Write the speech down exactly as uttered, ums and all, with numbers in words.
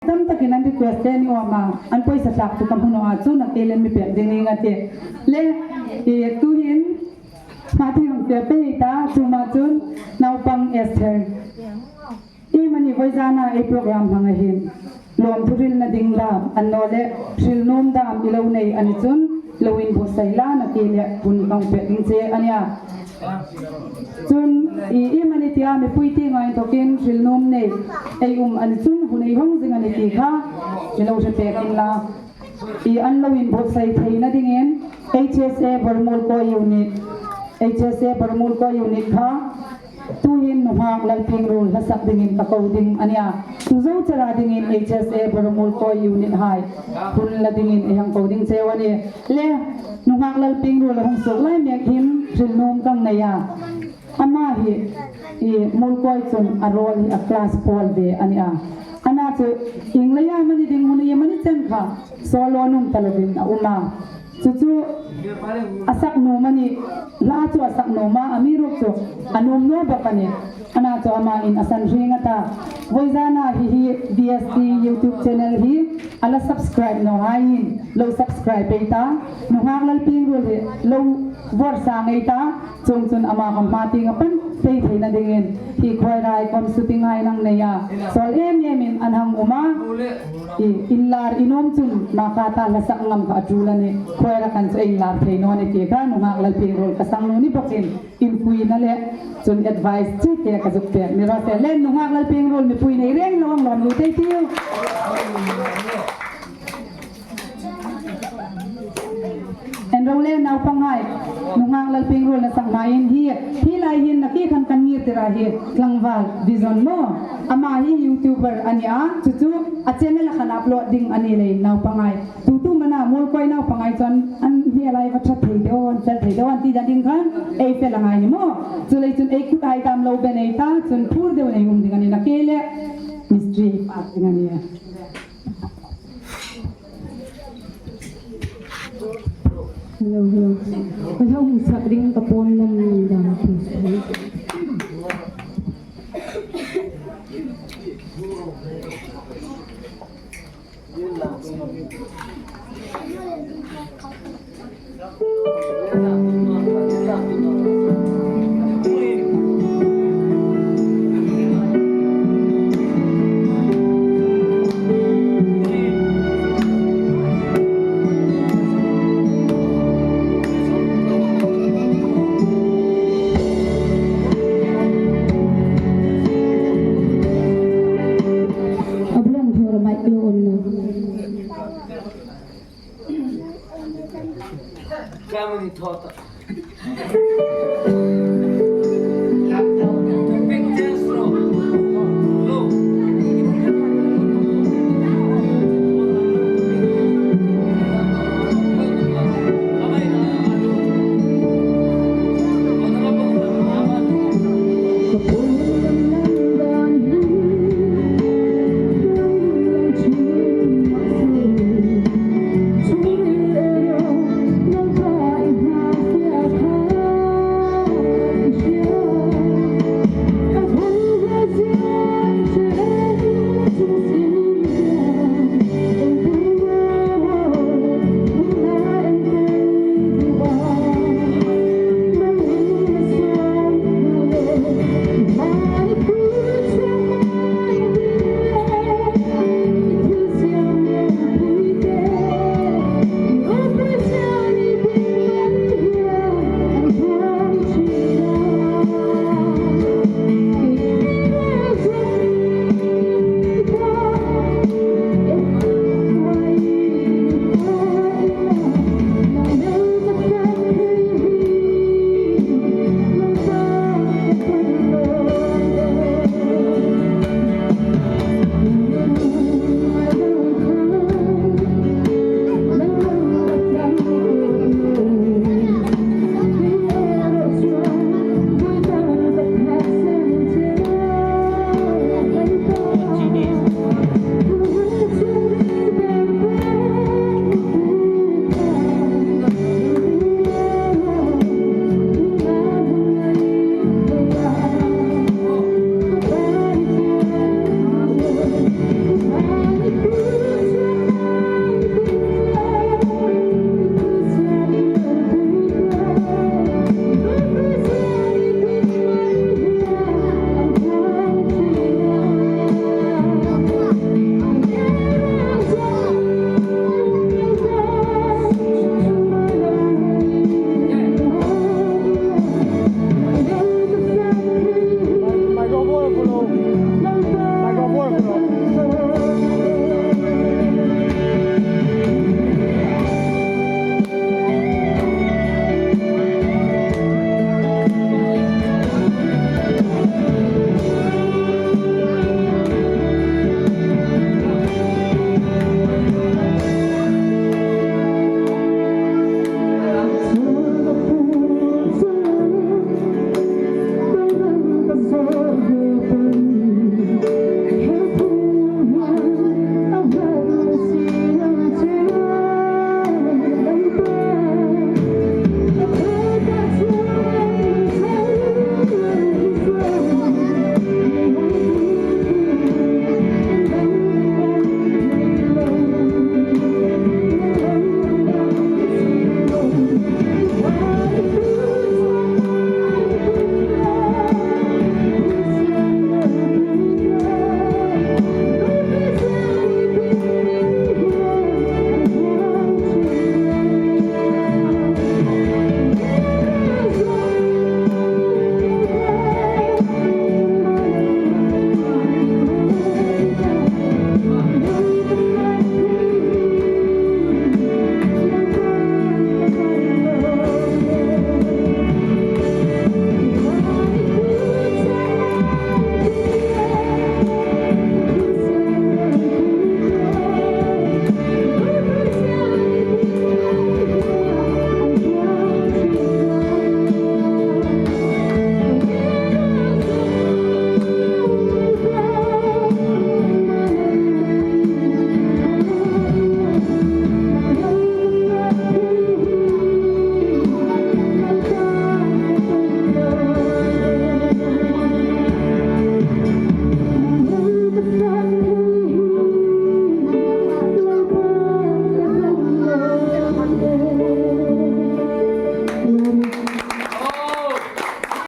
Tam takin an request te ni awm a, an pawisa tlak tu ka hmu naw a, chu nakie le mi pek ding ning a tih. Le, i, tuhin, hma ti hang pek pei ta, chuma chun, naupang Esther. I mani voizana ei program hmang a hin. Lawmthu hrilna ding dam, annawleh, hril nuom dam i lo nei a ni chun, lo inbuotsai la nakie le hun ka pek ding che a nia. Chun, i, i mani tia mipui ti ngai thokin hril nuom nei ei um a ni chun hun ei hawng zing a ni ti kha mi lo hre pek inla. I, an lo inbuotsai theina dingin H S A Bormulkawi Unit, H S A Bormulkawi Unit kha tuhin nunghak Lalpieng Ruol hla sak dingin ka ko ding a nia. Chu zo chara dingin H S A Bormulkawi Unit hai hun la dingin ei hang ko ding cheu a nih. Le, nunghak Lalpieng Ruol a hung suok lai mek hin hril nuom ka nei a. Ama hi, i, Mulkawi chun a role hi a class pawl ve a nih a. Ana chu, ieng leia mani ding hun iemani chen kha, solo nuom ta lovin a um a. Chu chu, a sak nuom a nih, hla chu a sak nuom a, amiruokchu a nuom naw bawk a nih. Ana chu ama'n a san hring a ta. Voizana hi hi V S T YouTube channel hi a la subscribe naw hai hin lo subscribe pei ta. Nunghak Lalpieng Ruol hi lo vote sa ngei ta. Chuongchun ama khawm hma tieng a pan pei theina dingin hi Khawira khawm shooting-a an hang nei a. Sawl em emin an hang um a. I, inlar i nuom chun ma kha ta hla sak ngam kha a ṭul a nih. Khawira khan chu inlar thei naw ni ti kha nunghak Lalpieng Ruol ka sang nuom ni bawkin inpuina le chun advice chi te ka zuk pek ni raw se. Le nunghak Lalpieng Ruol mipui nei reng lo ang lawm lu tei tiu. En ro le naupanghai, nunghak Lalpieng Ruol hla sak hmain hi, hi lai hin nakie khan kan ngir tir a hi, Tlangval Vision maw. Ama hi YouTuber a nih a, chu chu a channel-a khan upload ding a ni leiin naupanghai. Tu tu mana Mulkawi naupanghai chun an hmel ai va ṭha thei deu, an fel thei deu, an ti dan ding khan ei fel a ngai ni maw. Chuleiin chun ei kut ai tam lo be nei ta, chun phur deu nei um ding a ni nakie le. Mystery part ding a nih. Hello, hello. Hello, hung sak ding ka pawm lem dan.